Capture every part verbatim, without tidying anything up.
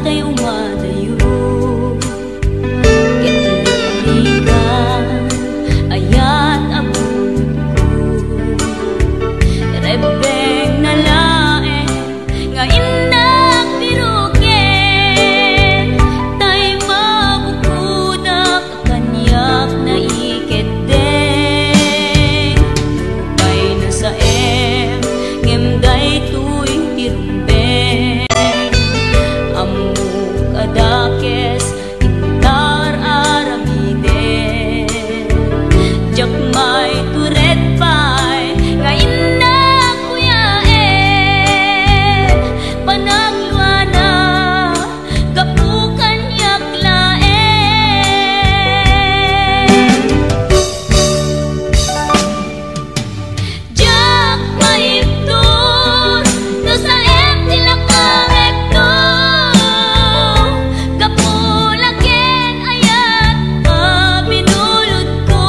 tay umadayo. Ket liklikan, ayat a bukodko. Rebbengna laeng nga innak piruken, tay mabukodak kaniak naikeddeng. Nupay nasaem, ngem daytoy ti rumbeng. Ammok a dakes, inta ar-aramiden. Diak maitured pay nga innak kuyaen. Panagluana, gapu kaniak laeng. Diak maibtur no saem ti lakamekto. Gapu la ken ayat a binulodko.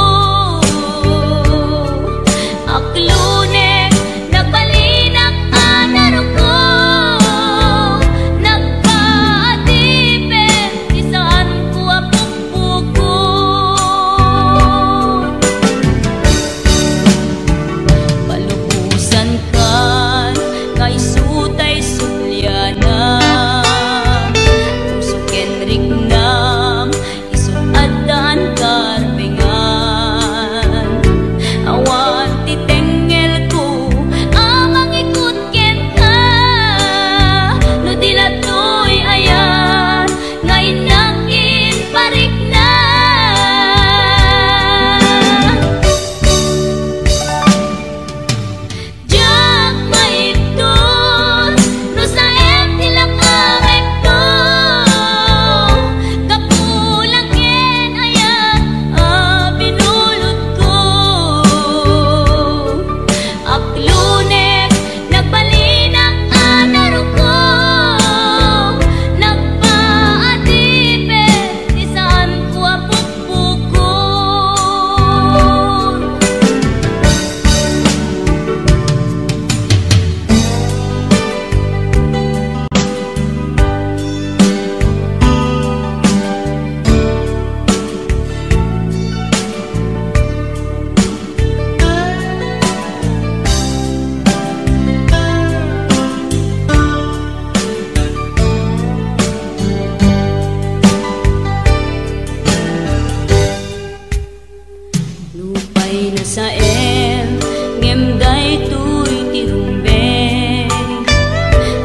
Aklunek, nagbalinak a narukong, nagpaadipen ti saanko a pukpukon. Palubosankan nga isu tay subliana, puso ken riknam, isu addaan karbengan. Awan ti tengngelko a mangikut kenka, no di la toy ayat nga innak imparikna. Diak maibtur no saem ti lakamekto. Gapu la ken ayat a binulodko. Aklunek, nagbalinak a narukong, nagpaadipen ti saanko a pukpukon. Nupay nasaem, ngem daytoy ti rumbeng.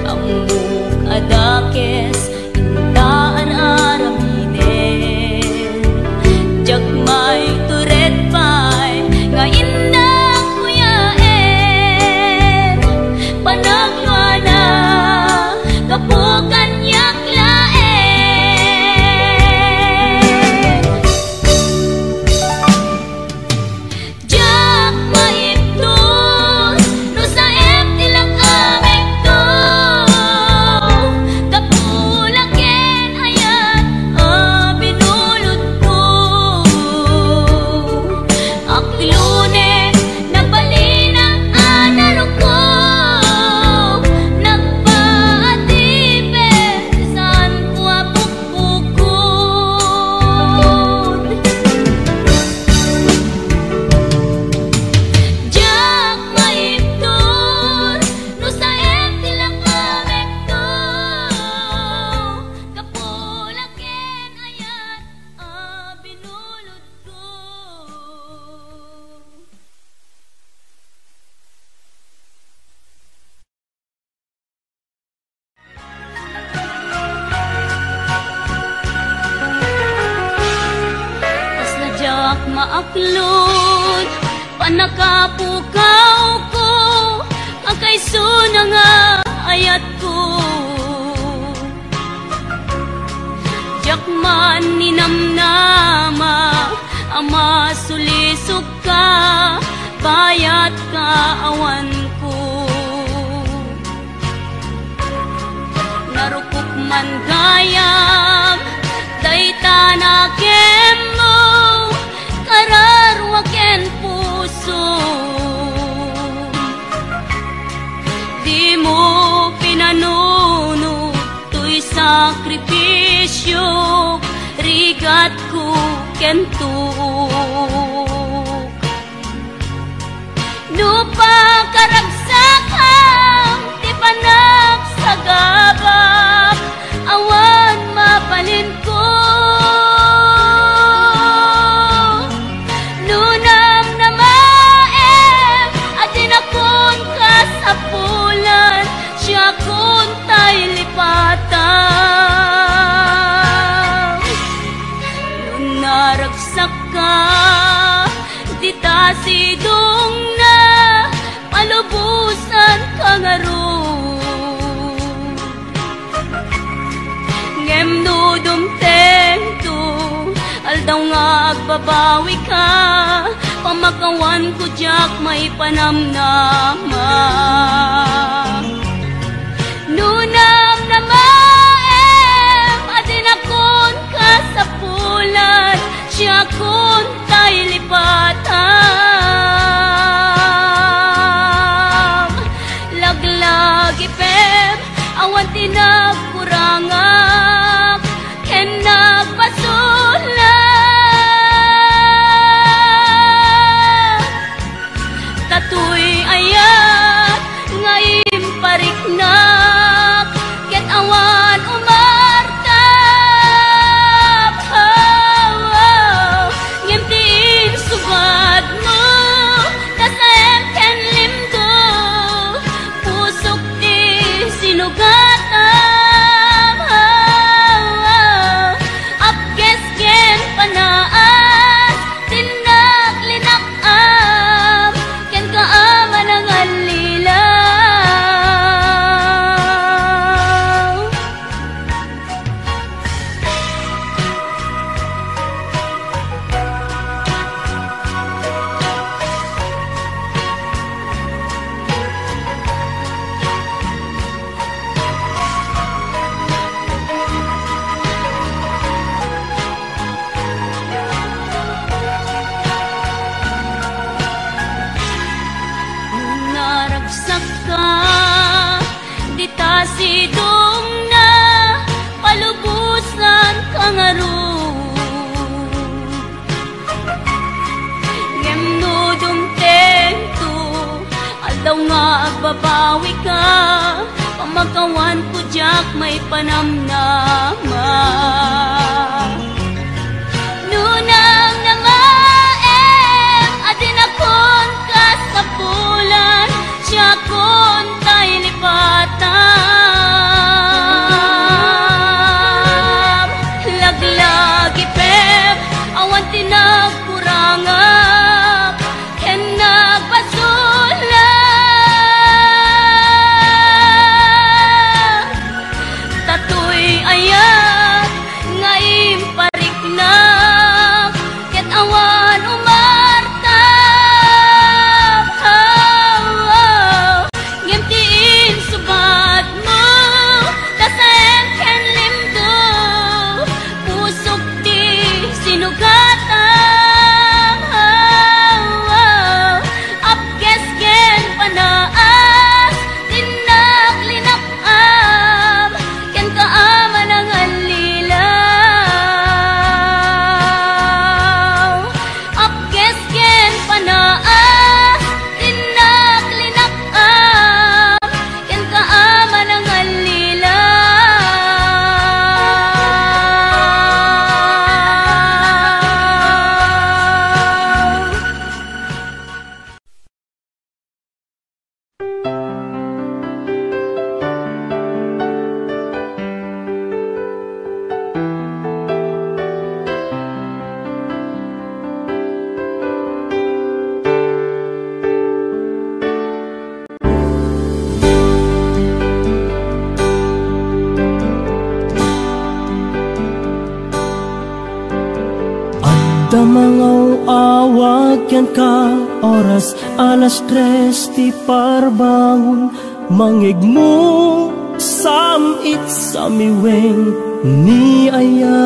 Ammok a dakes, inta ar-aramiden. Diak maitured pay nga innak kuyaen. Panagluana, gapu kaniak laeng. Diak maibtur no saem ti lakamekto. Gapu la ken ayat a binulodko. Aklunek, nagbalinak a narukong, nagpaadipen ti saanko a pukpukon. Diak maibtur no saem ti lakamekto. Gapu la ken ayat a binulodko. Kasla diak maaklod, pannakapukawko, a kaysona nga ayatko. Diak man ninamnama a masulisogka, bayat kaawanko. Narukop man gayam dayta nakemmo, kararua ken pusom. Dimo pinanunot toy sa sakripisio, rigatko ken tuok. No pakaragsakam ti panagsagabak, awan mabalinko. No namnamaem a dinakon kasapulan, siakon tay lipatan. No naragsakka, dita sidongna, palubosanka ngarud. Ngem no dumtengto, aldaw nga agbabawika, pamakawanko diak maipanamnama. No namnamaem a dinakon kasapulan, siakon tay lipatan. Laglagipem, awan ti nagkurangak ken nagbasolak. Datoy ayat nga impariknak, ket awan umartak. Oh, oh. Ngem ti insubadmo, nasaem ken limdo, pusok ti sinugatam. Oh, oh. Apkes ken panaas, tinnak linak-am, kenka a manangallilaw. Naragsakka, dita sidongna, palubosanka ngarud. Ngem no dumtengto, aldaw nga agbabawika, pamakawanko diak maipanamnama. No namnamaem a dinakon kasapulan, siakon tay lipatan. Laglagipem, awan ti nagkurangak ken nagbasolak. Datoy ayat nga impariknak, ket awan umartak. Oh, oh. Ngem ti insubadmo, nasaem ken limdo, pusok ti sinugatam. Apkes ken panaas, tinnak linak-am, kenka a manangallilaw. Apkes ken panaas, tinnak linak-am, kenka a manangallilaw. Adda mangaw-awag kenka, oras alas tres ti parbangon, mangigmo sam-it samiweng ni aya.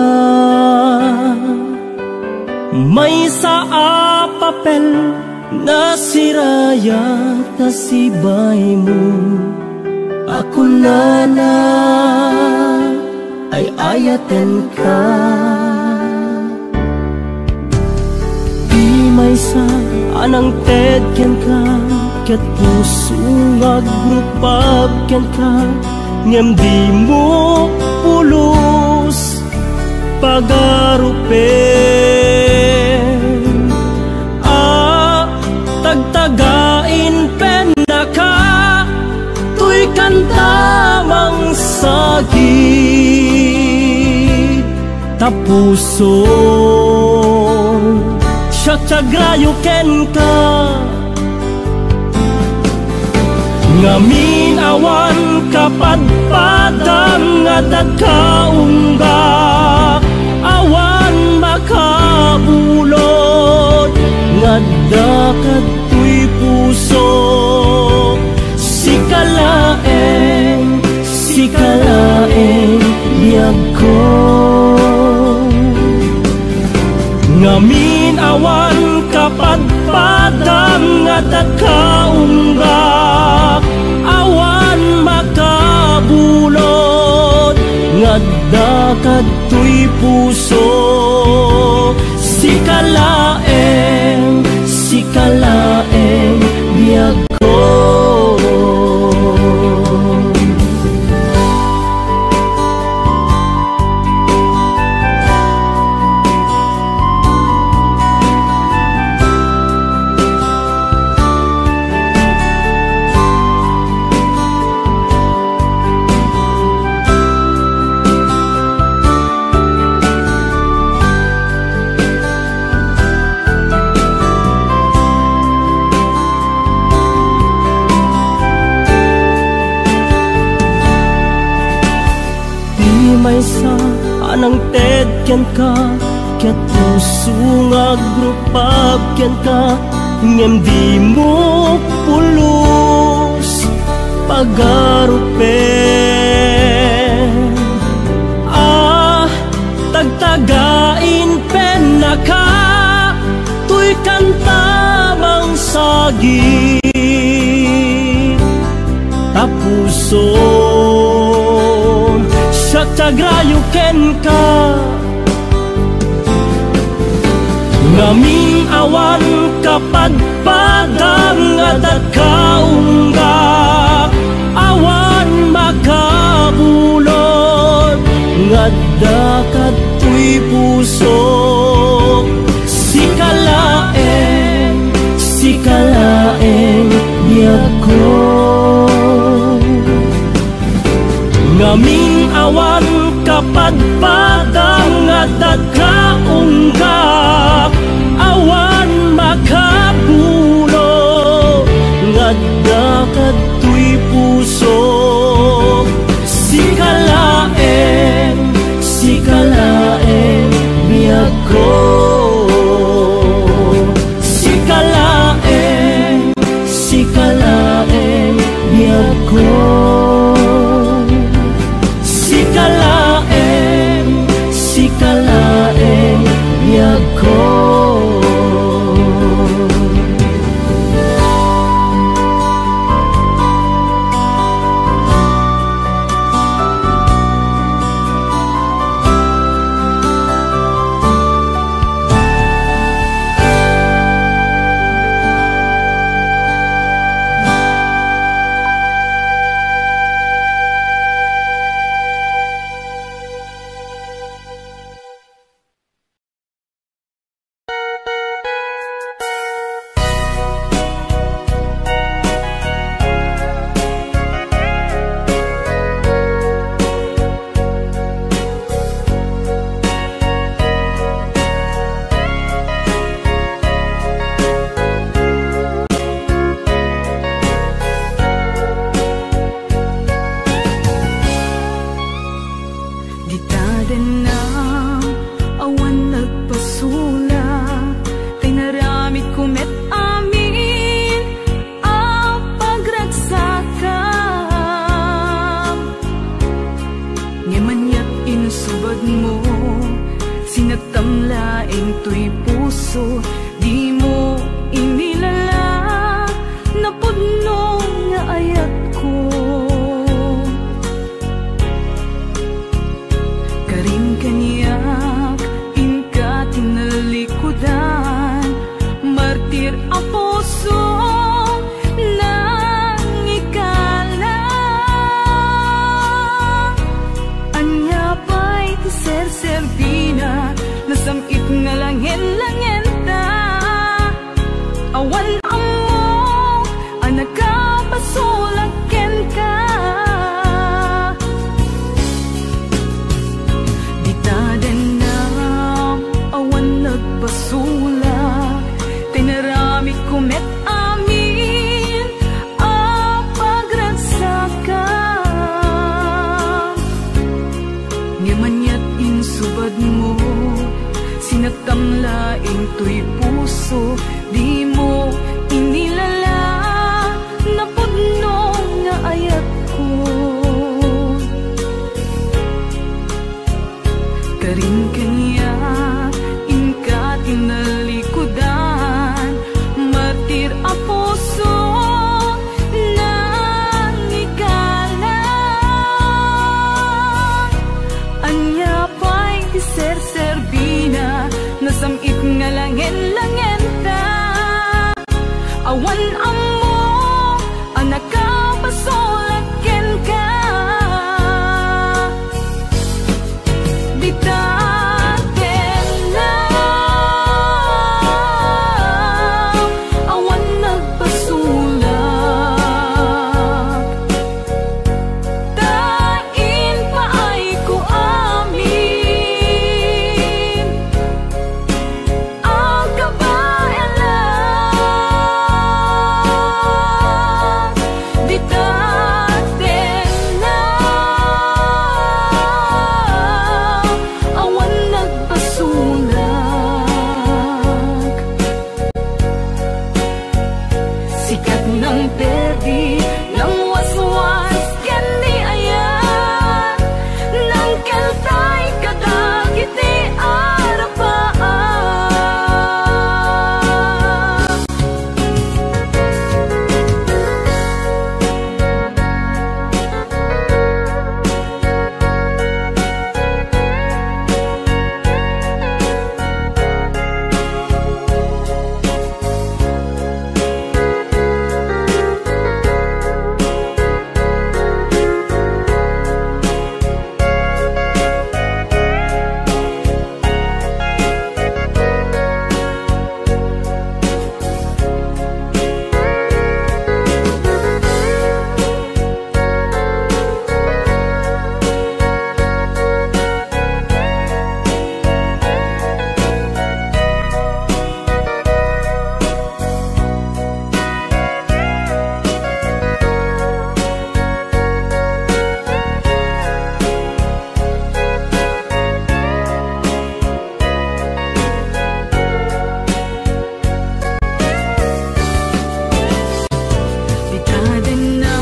Maysa a papel nasiraya ta sibaymo a kunana, ayatenka. Ti maysa a nangted kenka, ket puso nga agrupab kenka, ngem dimo pulos pagarupen. A tagtagain pennaka, toy kanta mangsagid. Ta puso, siak ti agrayo kenka. Ngamin awan kapadpadam nga adda ka unggak, awan makabulod nga adda kadtoy puso. Sika laeng, sika laeng biagko. Ngamin awan kapadpadam nga adda ka unggak, awan makabulod nga adda kadtoy puso. Sika laeng, sika laeng biagko. Ti maysa a nangted kenka, ket puso nga agrupab kenka, ngem dimo pulos pagarupen. A tagtagain pennaka, toy kanta mangsagid. Ta pusom, siak ti agrayo kenka. Ngamin awan kapadpadam nga adda ka unggak, awan makabulod nga adda kadtoy puso. Sika laeng, sika laeng biagko. Ngamin awan kapadpadam nga adda ka unggak, awan makabulod nga adda kadtoy puso. Sika laeng, sika laeng biagko. Sika laeng, sika laeng biagko. Sika laeng, sika laeng biagko. Dita dennam, awan nagpasulak, ta inaramidko met amin a pagragsakam. Ngem aniat insubadmo, sinattam laeng toy puso, dimo inilala, napudno nga ayatko. Kari laeng toy puso, dimo inilala, napudno nga ayatko. Karin kaniak, inka ti nalikudan, martir a puso, nangikala. Ania pay ti serserbina, nasam-it nga langen-langenta. Awan ammo a nakabasol kenka. Dita tenna, awan nagbasolak. Ta impaayko amin a kabaelan. Dita tenna, awan nagbasolak. Sikat nang perdi, nang waswas ken ni ayat, nang keltay kadagiti arapaak. Dita tenna,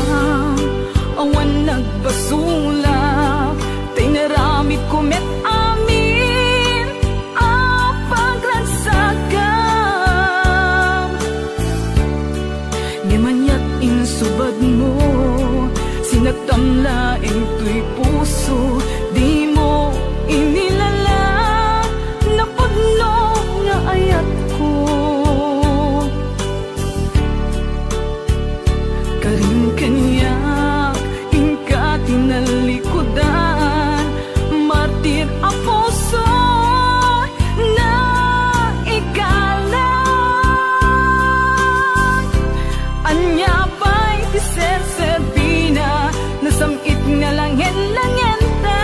awan nagbasolak, ta inaramidko met amin a paglagsakam. Ngem aniat insubadmo, sinaktam laeng toy puso, dimo inilala, napudno nga ayatko. Karin kaniak, inka ti nalikudan, martir a puso, naikalat. Ania pay ti serserbina, nasam-it nga langen-langenta.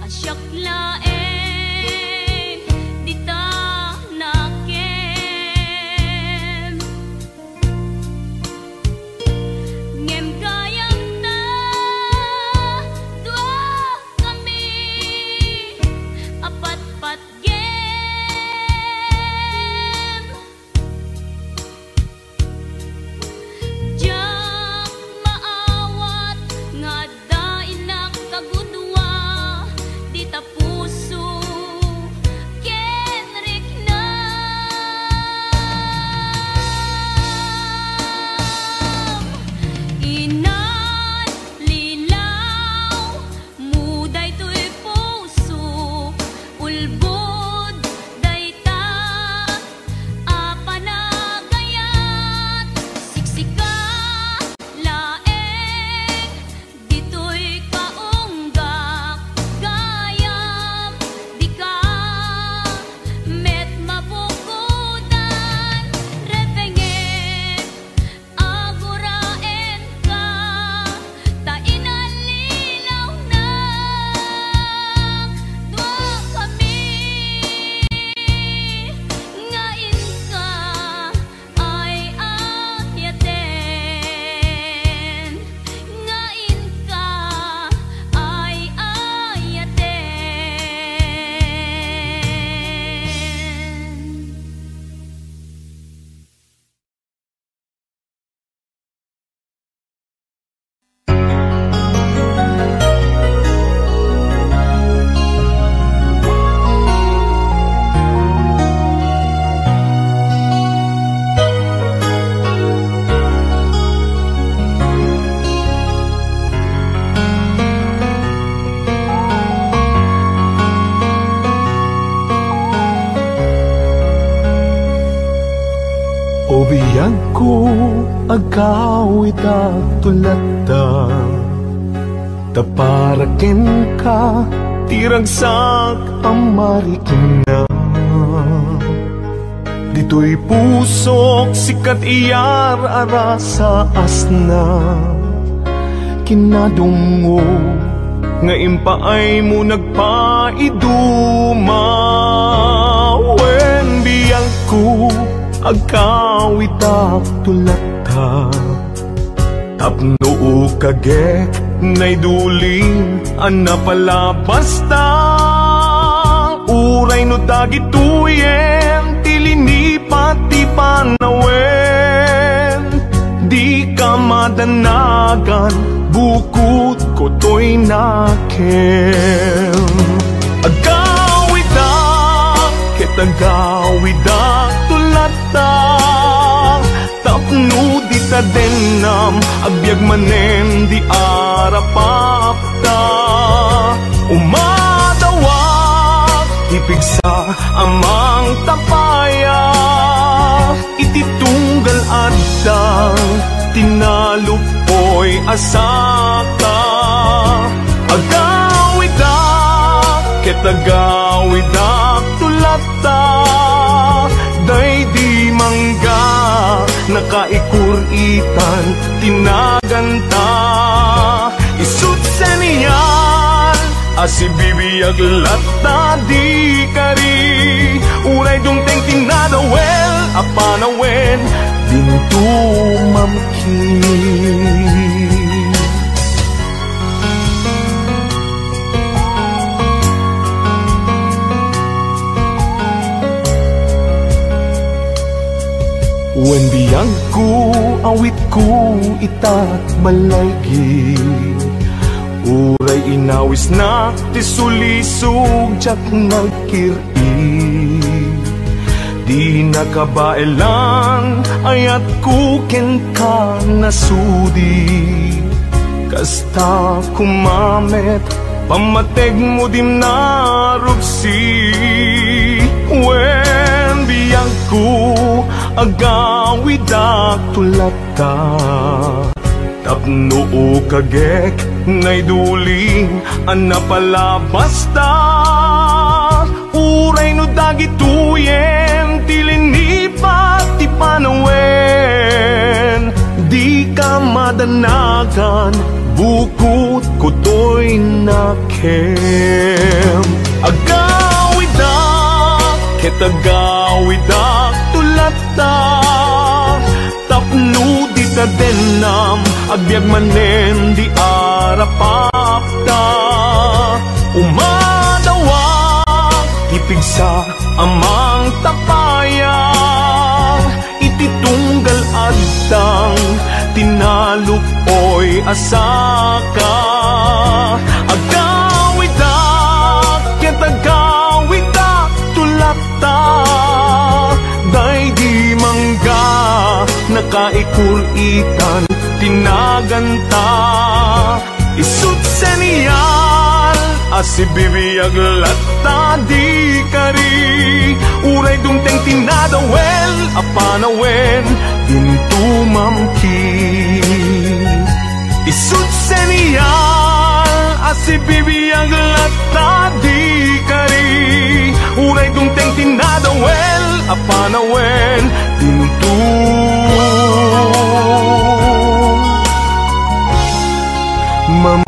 Siak laeng dita nakem. Ngem gayam ta duakami a patpatgem. Diak maawat nga adda innak kagudua dita puso ken riknam. Inallilaw mo daytoy puso, ulbod dayta a panagayat, siksika laeng ditoy kaunggak, gayam dika met mabukodan, repengek, aguraenka, ta inallilawnak duakami nga inka ay-ayaten, nga inka ay-ayaten. O biagko, agawidak tu latta, ta para kenka ti ragsak a marikna. Ditoy pusok, sika ti iyar-arasaasna. Kinadumngog nga impaaymo nagpaiduma. Wen biagko, agawidak tu latta, tapno ukagek naidulin a napalabasta. Uray no dagitoyen ti linipat ti panawen, dika madanagan, bukod ko toy nakem. Agawidak ket agawidak tu latta, tapno dita dennam, agbiag manen di arapapta. Umadawak ti pigsa a mangtapaya, iti tunggal adda ti naluppoy a saka. Agawidak ket agawidak tu latta, daydi mangga, nakaikuritan ti naganta. Isut senial a sibibiag latta di kari, uray dumteng ti nadawel a panawen, dinto mamkin. Wen biagko, awitko itat malaygi. Uray inawisnak ti sulisog, diak nagkir-i. Di nakabaelan, ayatko kenka nasudi. Kasta koma met, pammategmo di narupsi. Wen biagko, agawidak tu latta, tapno ukagek naidulin a napalabasta. Uray no dagitoyen ti linipat ti panawen, dika madanagan, bukod ko toy nakem. Tagawidak to latta, tapno dita dennam, agbiag manen di arapakta. Umadawak ti pigsa a mangtapayang iti tunggal adtang tinaluk-oy a saka. Agawidak ket agawidak to latta, daydi mangga nakaikuritan ti naganta. Isut' senial a sibibiag latta di kari, uray dumteng ti nadawel a panawen, dinto mamkis. Isut' senial a sibibiag latta di kari, uray dumteng ti nadawel a panawen, dinto mamkis.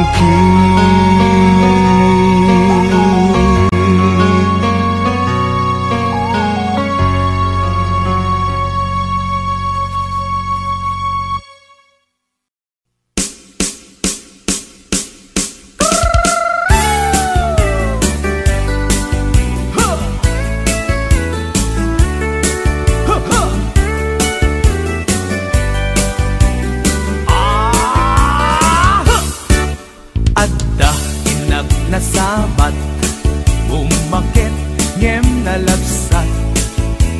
Adda innak nasabat, bummaket ngem nalabsat.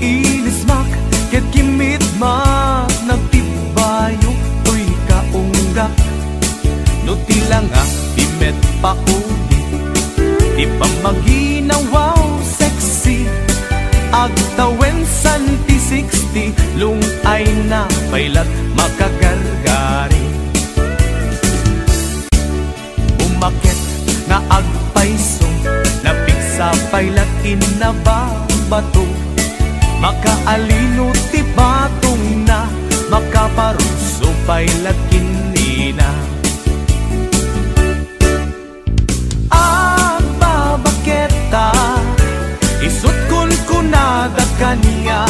Inismak ket kimmitmak, nagtibbayo toy kaunggak. No ti langa ti met pauli, ti pammaginawaw sexy, agtawen santi sixty, lung-ayna pay lat makagargari. Umaket nga agpayso, napigsa pay lat inna babato. Makaalino ti patongna, makaparuso pay lat ken nina. Agbabaketa, isut' kunkunada kaniak,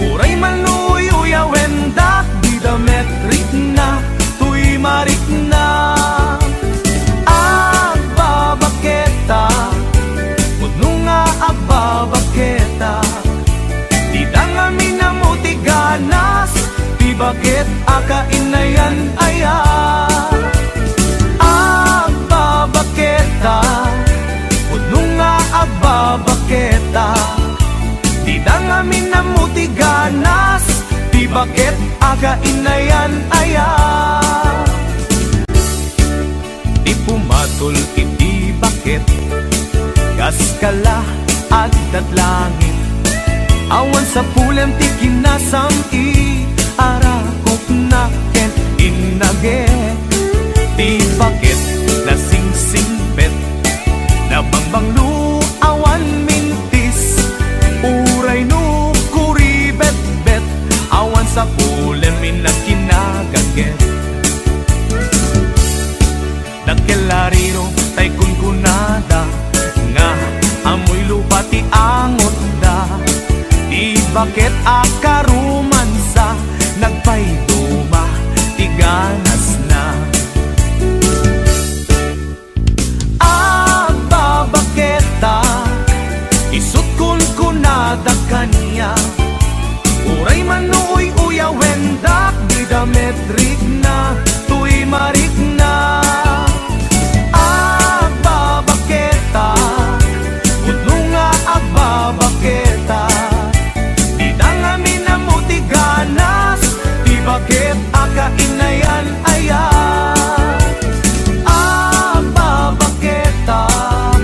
uray man no uy-uyawendak, dida met rikna toy marikna. Agbabaketa, pudno nga agbabaketa, dida ngamin ammo ti ganas, ti baket a kainayan aya. Agbabaketa, pudno nga agbabaketa, dida ngamin ammo ti ganas, ti baket a kainayan aya. Ti pumatol iti baket, kas kala addat langit. Awan sapulem ti kinasam-i, arakupna ken innaget. Ti baket nasingsingpet, nabangbanglo awan mintis. Uray no kuribetbet, awan sapulem inna kinagaget. Dakkel a riro tay kunkunada nga ammoy lupa ti angotda. Ti baket a karumansa, nagpayduma ti ganasna. Agbabaketa, isut' kunkunada kaniak, uray man no uy-uyawendak, dida met rikna toy marikna. Agbabaketa, pudno nga agbabaketa, dida ngamin ammo ti ganas, ti baket a kainayan aya. Agbabaketak,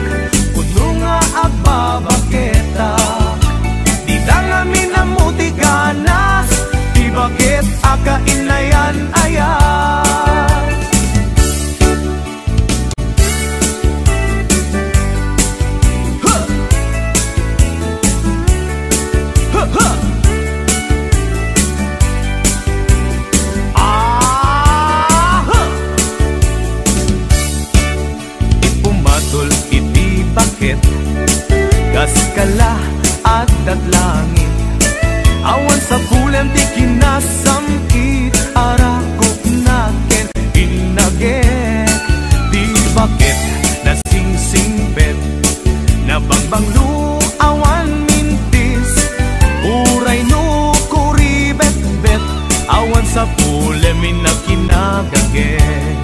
pudno nga agbabaketak, dida ngamin ammo ti ganas, ti baket a kainayan aya. Ipumadol iti baket, kas kala addat langit. Awan sabulem ti kinasam-it, arakupna ken innagek. Ti baket nasingsingpet, nabangbanglo, awan mintis. Uray no kuribetbet, awan sabulem inna kinagagek.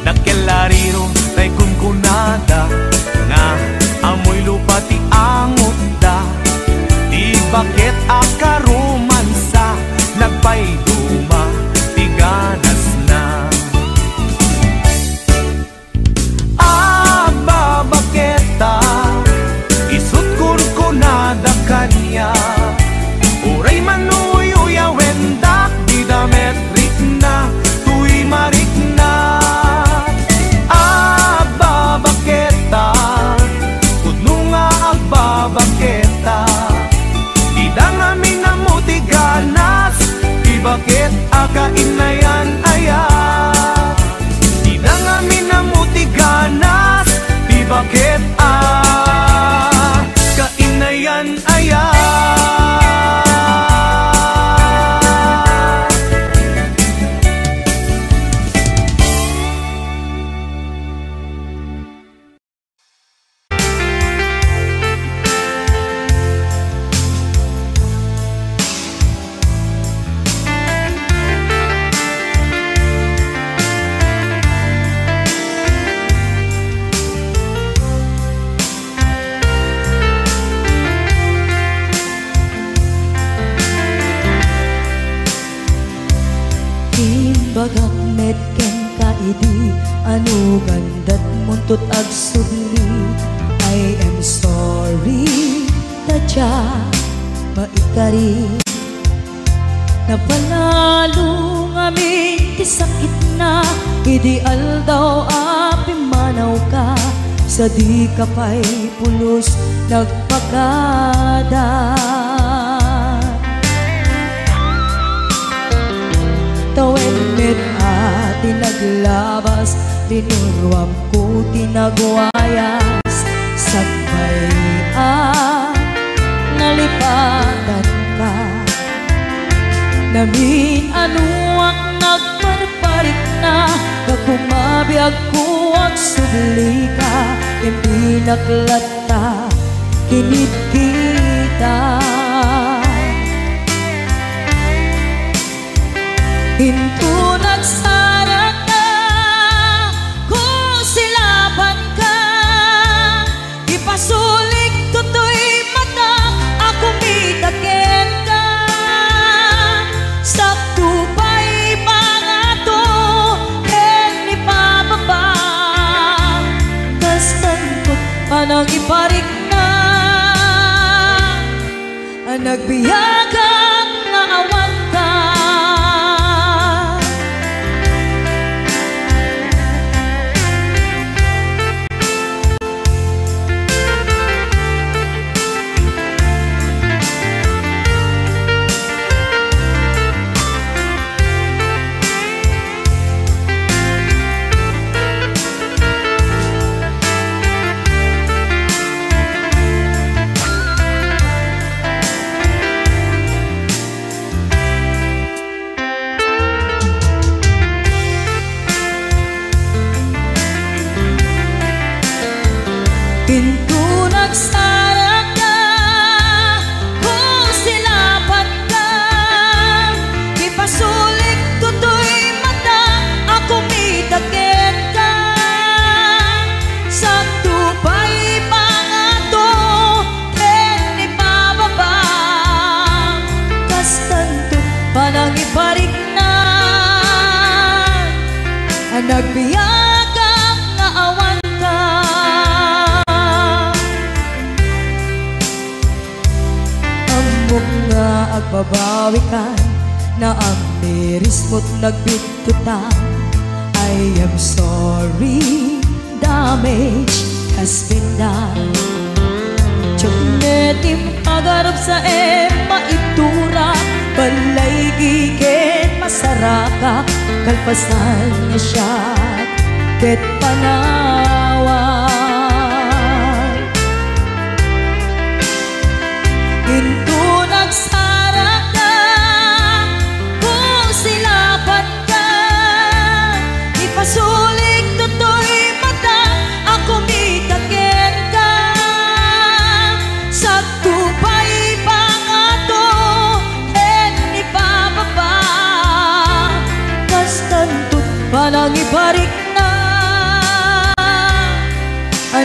Dakkel a riro tay kunkunada nga amoy lupa ti angotda. Ti baket a karomansa, nagpayduma ti ganasna. Agbabaketa, isut' kunkunada kaniak. Uray manuyuyawendak, dida met rikna toy marikna. Agbabaketa, pudno nga agbabaketa. Dida ngamin ammo ti ganas, ti baket a kainayan-ayan. Dida ngamin ammo ti ganas, ti baket a kainayan-ayan. Imbagak met kenka idi, ano gandat muntot agsubli. I am sorry, ta diak maikari. Napanalo ngamin ti sakitna idi aldaw a pimmanawka, sadika pay pulos nagpakada. Tawen met a ti naglabas, linuruamko ti nagwayas, sakbay a nalipatanka. Namin-anoak nagparparikna, nga kumabiagko agsublika, impinaklat ta kinitkita. Inton agsaragka, kusilapanka, ipasulikto toy matak a kumita kenka. Sakto pay pangato ken ipababa, kastanto panangiparikna a nagbiagak nga awanka. Inton agsaragka, kusilapanka, ipasulikto toy matak a kumita kenka. Sakto pay pangato ken ipababa, kastanto panangiparikna a nagbiagak nga awanka. Ammok nga agbabawikan, naamirismo't nagbitkutan. I am sorry, damage has been done. Diak met impagarup sa em maitura, balay giken masarakak, kalpasan nga siak ket panawan.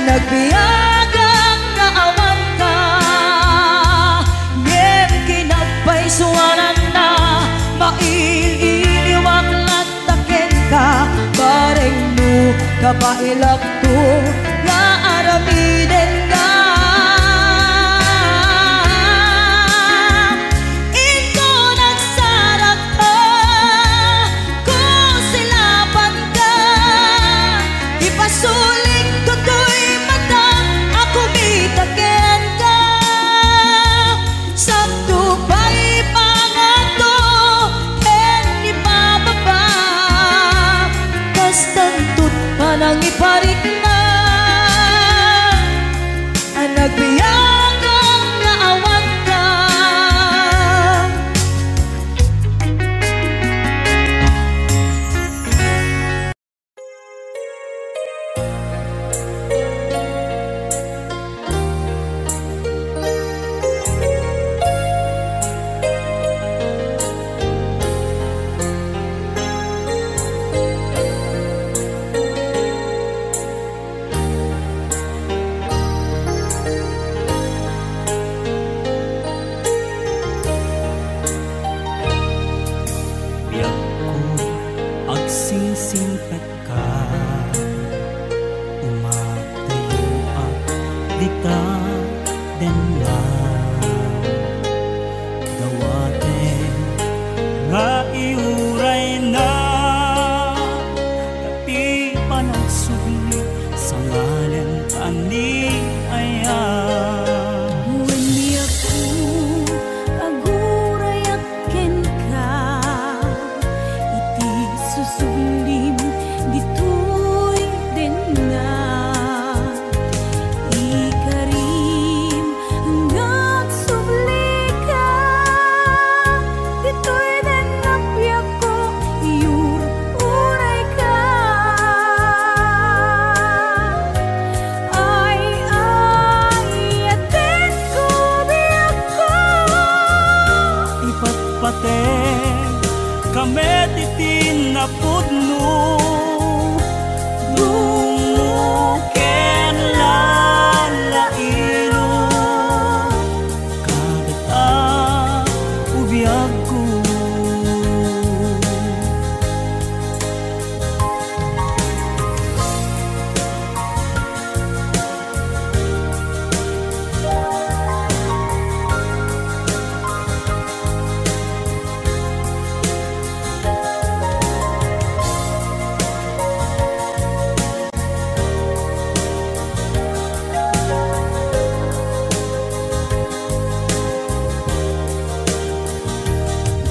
Nagbiagak nga awanka, ngem kinapaysuananna, mail-iliwak latta kenka, bareng no kabaelakto nga aramidenna. Inton agsarakka, kusilapanka, ipasulik toy mata a kumita kenka. Sakto pay pangato ken ni Papa, kastanto't panangiparikna a nagbiagak nga awanka. Biagko, agsingsingpet ka, umadayoak dita denna. Dawaten nga iurayna, ta ti panagsubli, sangalen ta ni aya. Wen biagko, agurayak kenka, iti susublim ditoy denna. Ikarim nga agsublika, ditoy denna biagko, iur-urayka. Ay, ay, atenko, biagko. Ipatpateg ka met iti napudno, dungngo ken lalailo. Kadata, o biagko.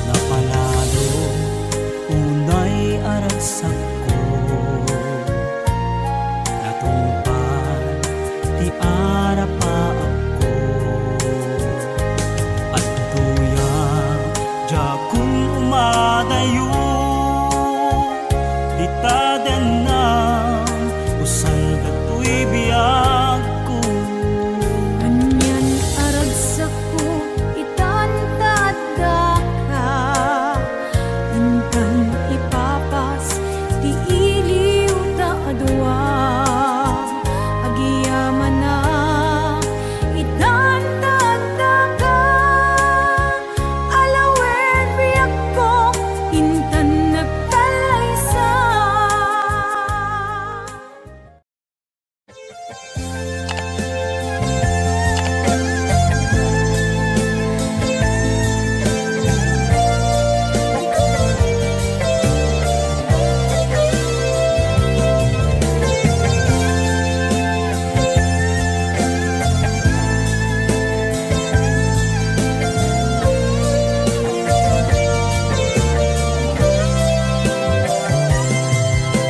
Napalalo unay a ragsakko, natungpal ti arapaapko. Adtoya, diakon umadayo, dita denna, usan datoy biagko. Anian a ragsakko, itan ta addaka, intan ipapas ti iliw ta a dua. Agyamanak, itan ta addaka, alawen biagko, intan nagtallaysa.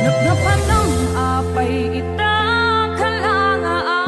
Napnapanam apay ita, kalanga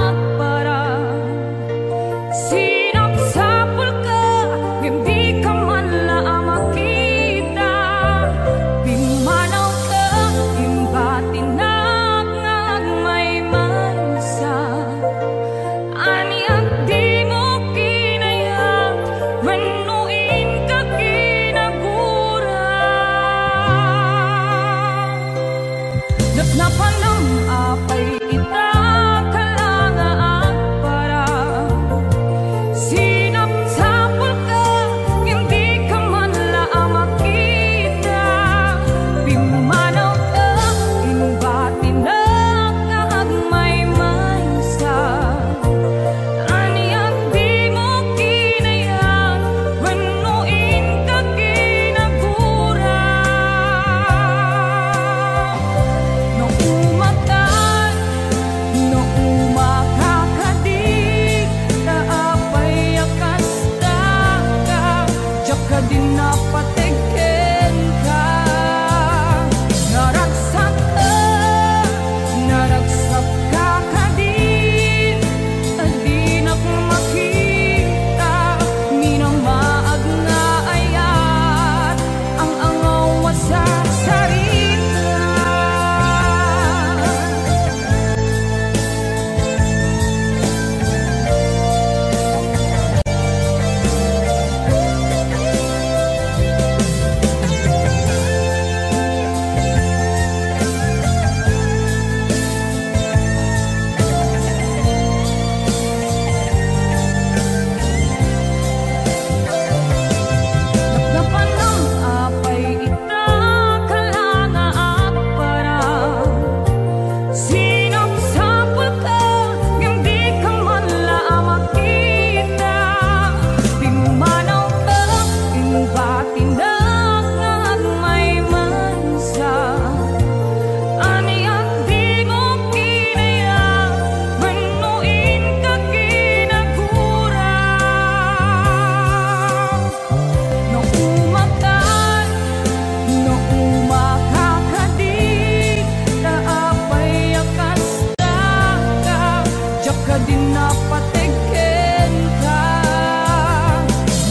Napateg kenka,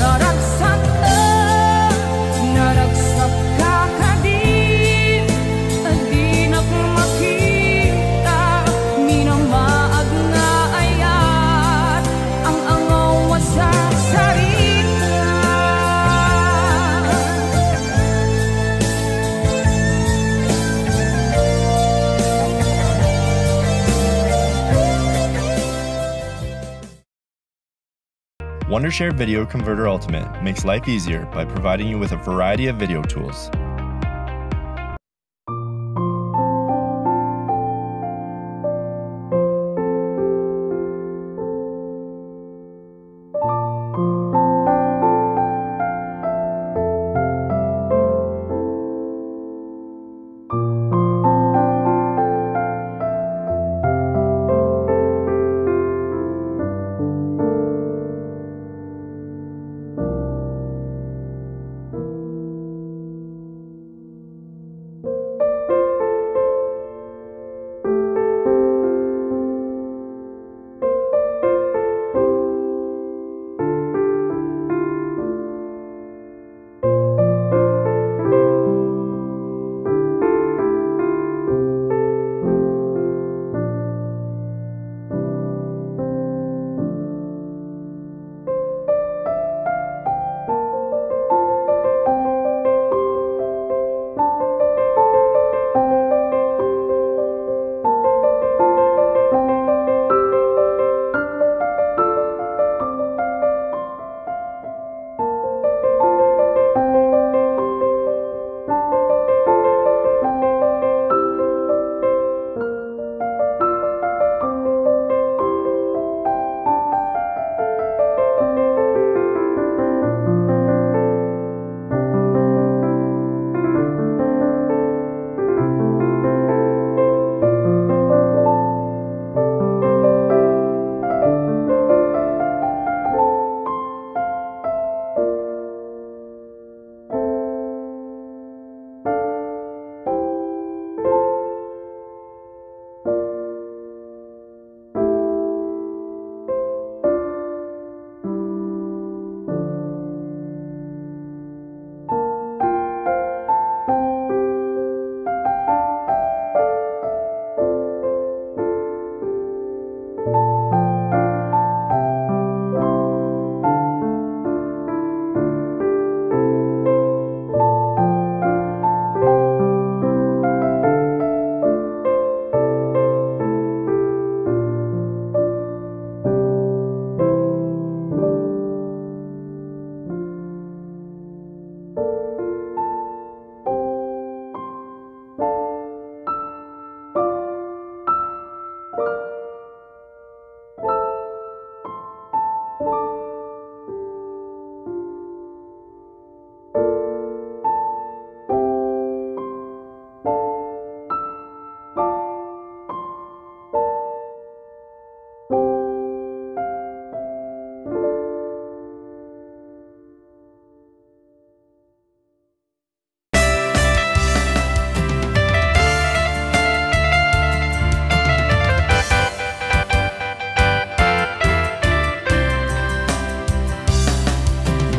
naragsatka, naragsatka kadin, dinak makita, minamaag nga ayat, ang angaw a sarsarita. Wondershare Video Converter Ultimate makes life easier by providing you with a variety of video tools.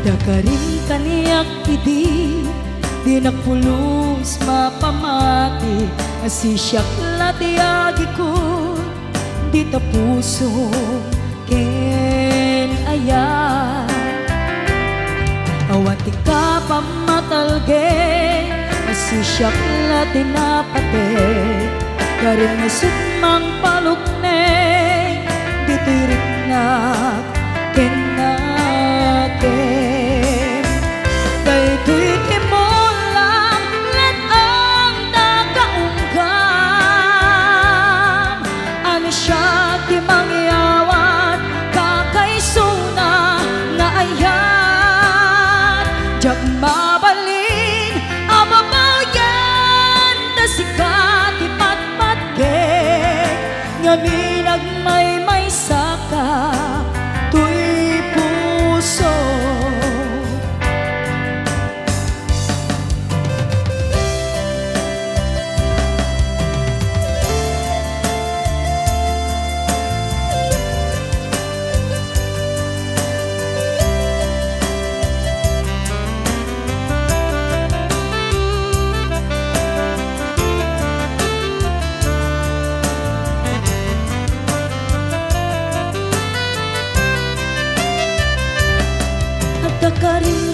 Dakarim kaniak idi, dinak pulos mapamati, a sisiak la ti agikot, dita puso ken ayat. Awan ti kapamatalged, a sisiak la ti napateg, karin ngasut mangpalukneng, ditoy riknak ken nakem. Daytoy ti mulam, let-ang ta kaunggam. Ano siak ti mangyawat, kakaisuna nga ayat. Diak mabalin a babawian, ta sika ti patpatged, ngem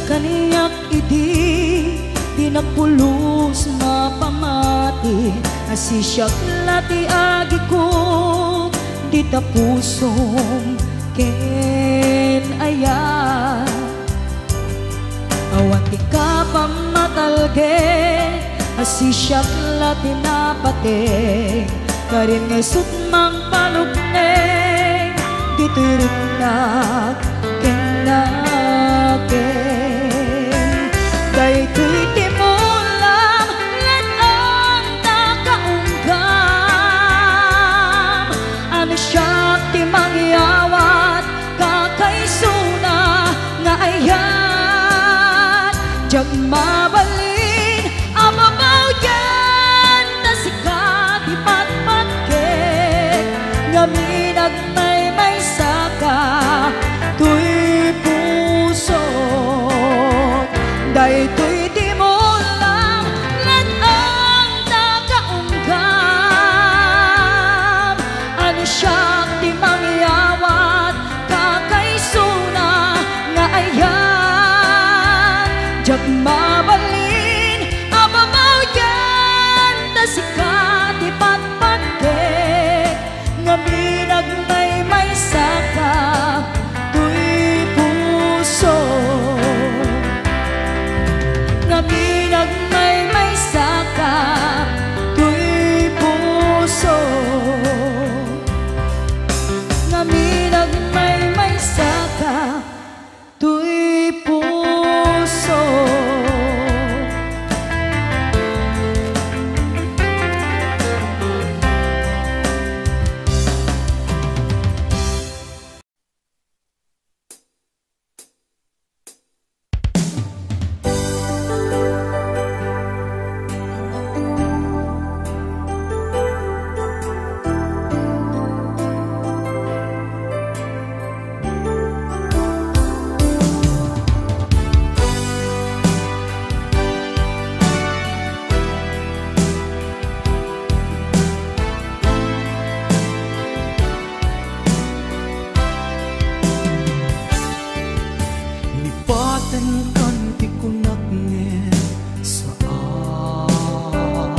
Kaniak idi dinak pulos mapamati, a sisiak la ti agikot, dita pusom ken ayat. Awan ti kapamatalged, a sisiak la ti napateg, karin nga isut' mangpalukneng, ditoy riknak ken nakem. Daytoy ti mulam, let-ang ta kaunggam, a no siak ti mangyawat, kakaisuna nga ayat. Diak mabalin a babaogen ta sika ti patpatkek, ngamin agmaymaysaka toy pusok. Daytoy ti mulam, let-ang ta kaunggam, a no siak ti mangyawat, kakaisuna nga ayat. Diak mabalin a babaogen ta sika ti patpatkek, ngamin agmaymaysaka toy puso. Ngamin agmaymaysaka toy puso. Ngamin agmaymaysaka toy puso. Lipatenkan ti kunak ngem saan,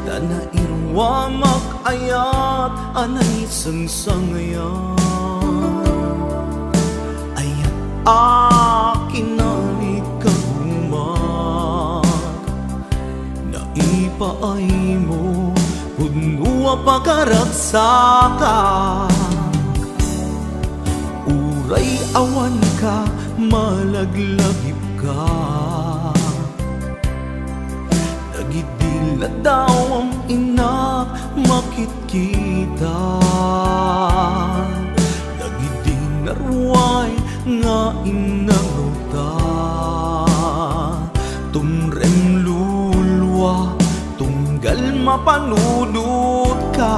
ta nairuamak ayat a naisangsangayan. Ayat a kinalikagumak, naipaaymo, pudno a pagaragsakan. Uray awanka, malaglagipka. Dagidi la daw am-innak makitkita. Dagidi naruay nga innangawta. Tumrem lulua, tunggal mapanunotka.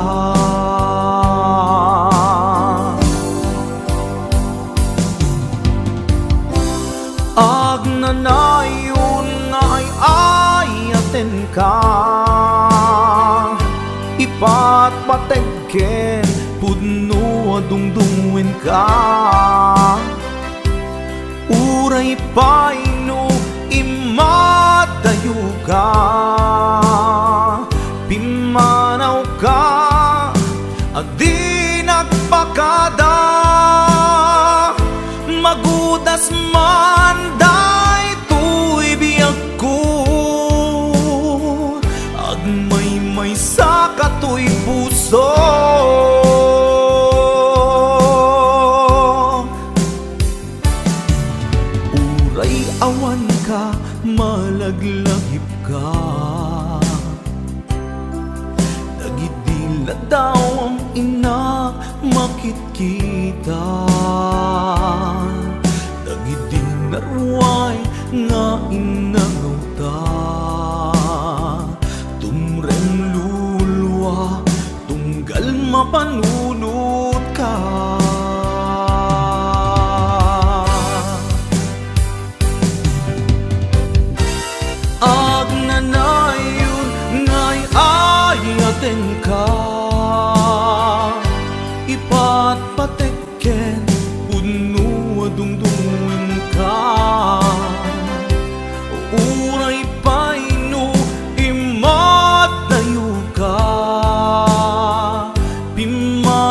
Agnanayon nga ay-ayatenka, ipatpateg ken pudno a dungdungngoenka. Uray pay no immadayoka, pimmanawka a di nagpakada, magudas man daytoy biagko, agmaymaysa katoy puso. Uray awanka, malaglagipka. Dagidi la daw am-innak makitkita. Dagidi naruay nga innangawta. Tumrem lulua, tunggal mapanunotka. Agnanayon nga ay-ayatenka, ipatpatek ken pudno a dungdungngoenka.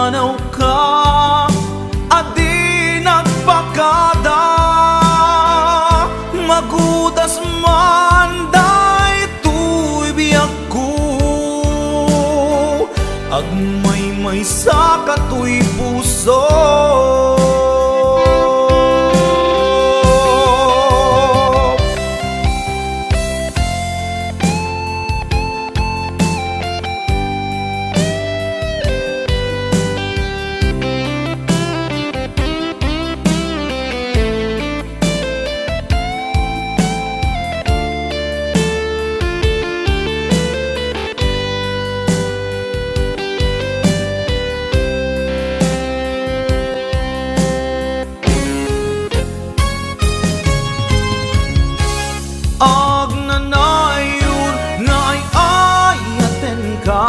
Pimmanaw ka a di nagpakada, magudas man daytoy biagko, agmaymaysa katoy puso. Agnanayon nga ay-ayatenka,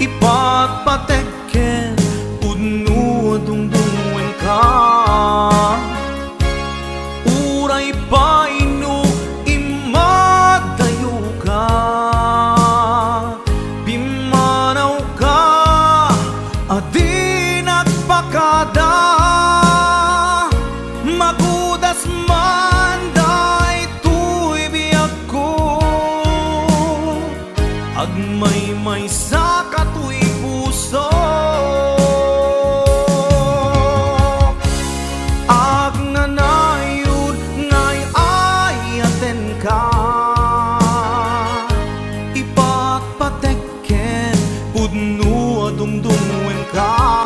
ipatpatek ken pudno a dungdungngoenka. Uray pay no immadayoka, pimmanawka a di nagpakada, magudas man daytoy biagko, agmaymaysa katoy puso. Agnanayon nga ay-ayatenka, ipatpatek ken pudno a dungdungngoenka.